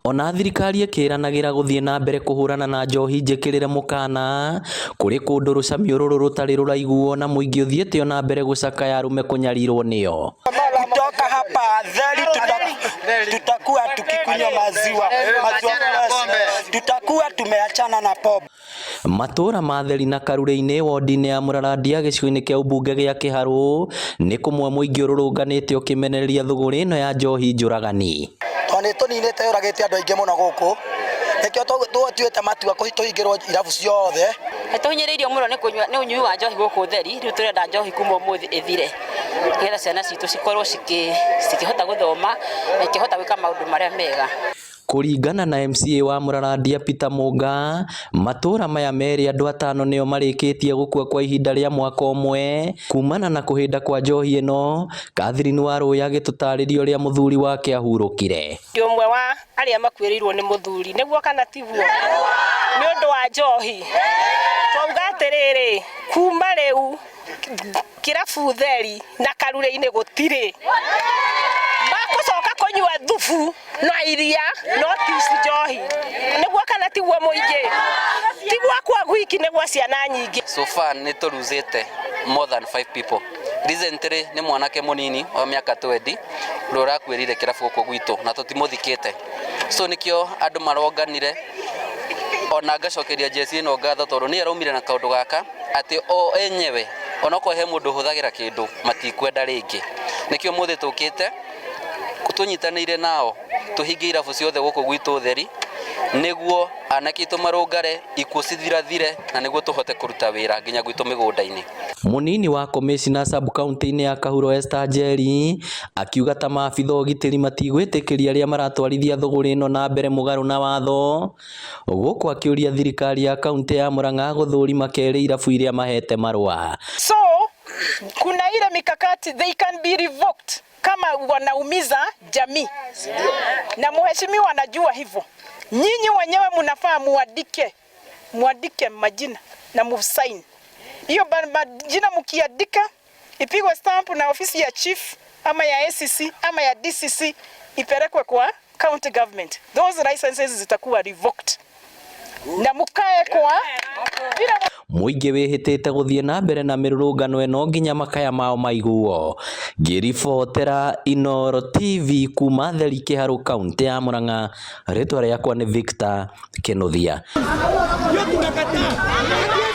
Ona thirikari ĩkĩranagĩra gũthiĩ na mbere kũhũrana na njohi njĩkĩrĩre mũkana, kũrĩ kũndũ rũcamiũ rũrũ rũtarĩ rũraiguo na mũingĩ ũthiĩte ona mbere gũcakaya arũme kũnyarirwo nĩo. Kutoka hapa Theri tutakuwa tukikunywa maziwa, maziwa fresh. Tutakuwa tumeachana na pombe. Matũra ma Theri na Karurĩ-inĩ wondi-inĩ ya Mũrarandia gĩcigo-inĩ kĩa ũmbunge gĩa Kĩharũ nĩ kũmwe mũingĩ ũrũrũnganĩte ũkĩmenereria thũgũrĩ ĩno ya njohi njũragani. Tondũ nĩ tũninĩte yũragĩte andũ aingĩ mũno gũkũ, nĩkĩo tũtuĩte matua tũhingĩrwo irabu ciothe. Nĩ tũhinyĩrĩirio mũno nĩ kũnyua nĩ ũnyui wa njohi gũkũ Theri, rĩu tũrenda njohi kuma ũmũthĩ ĩthire nĩgetha ciana citũ cikorwo cikĩhota gũthoma na ikĩhota gwĩka maũndũ marĩa mega. Kũringana na MCA wa Mũrarandia Peter Mũnga, matũra maya merĩ andũ atano nĩo marĩkĩtie gũkua kwa ihinda rĩa mwaka ũmwe kumana na kũhĩnda kwa njohi ĩno. Catherine Warũĩ agĩtũtarĩria ũrĩa mũthuri wake ahurũkire. Ndĩ ũmwe wa arĩa makuĩrĩirwo nĩ mũthuri, nĩguo kana tiguo? Nĩ ũndũ wa njohi. Twauga atĩrĩrĩ, kuma rĩu kĩrabu Theri na Karurĩ-inĩ gũtirĩ makũcoka kũnyua thubu na iria no ti njohi, nĩguo kana tiguo mũingĩ? Ti gwakwa gwiki, nĩ gwa ciana nyingĩ. So far nĩ tũruzĩte more than 5 people. Recently nĩ mwanake mũnini wa mĩaka 20 ũrĩa ũrakuĩrĩire kĩrabu gũkũ gwitũ na tũtimũthikĩte. So nĩkĩo andũ maronganire, ona ngacokeria jeci ĩno ngatho tondũ nĩyo ĩraumire na kaũndũ gaka atĩ o enyewe onokorwo he mũndũ ũhũthagĩra kĩndũ matikwenda rĩngĩ. Nĩkĩo ũmũthĩ tũkĩte tũnyitanĩire nao tũhinge irabu ciothe gũkũ gwitũ Theri nĩguo anake aitũ marũngare, ikuũ cithirathire na nĩguo tũhote kũruta wĩra nginya gwitũ mĩgũnda-inĩ. Mũnini wa komĩcina sub-county-inĩ ya Kahuro Esther Njeri akiuga ta maabitha ũgitĩri matigwĩtĩkĩria arĩa maratwarithia thũgũrĩ ĩno na mbere mũgarũ na watho, gũkũ akĩũria thirikari ya kaunti ya Murang'a gũthũrima kerĩ irabu iria mahete marũa. So kuna ile mikakati, they can be revoked kama wanaumiza jamii, na mheshimiwa anajua hivyo. Nyinyi wenyewe mnafaa muandike majina na musign hiyo majina, mkiandika ipigwe stamp na ofisi ya chief ama ya ACC ama ya DCC, ipelekwe kwa county government. Those licenses zitakuwa revoked na mukae kwa bila. Mũingĩ wĩhĩtĩte gũthiĩ na mbere na mĩrũrũngano ĩno nginya makaya mao maiguo. Ngĩribotera Inooro TV kuma Theri Kĩharũ, kaunti ya Murang'a, rĩtwa rĩakwa nĩ Victor Kĩnuthia. Hiyo tunakataa.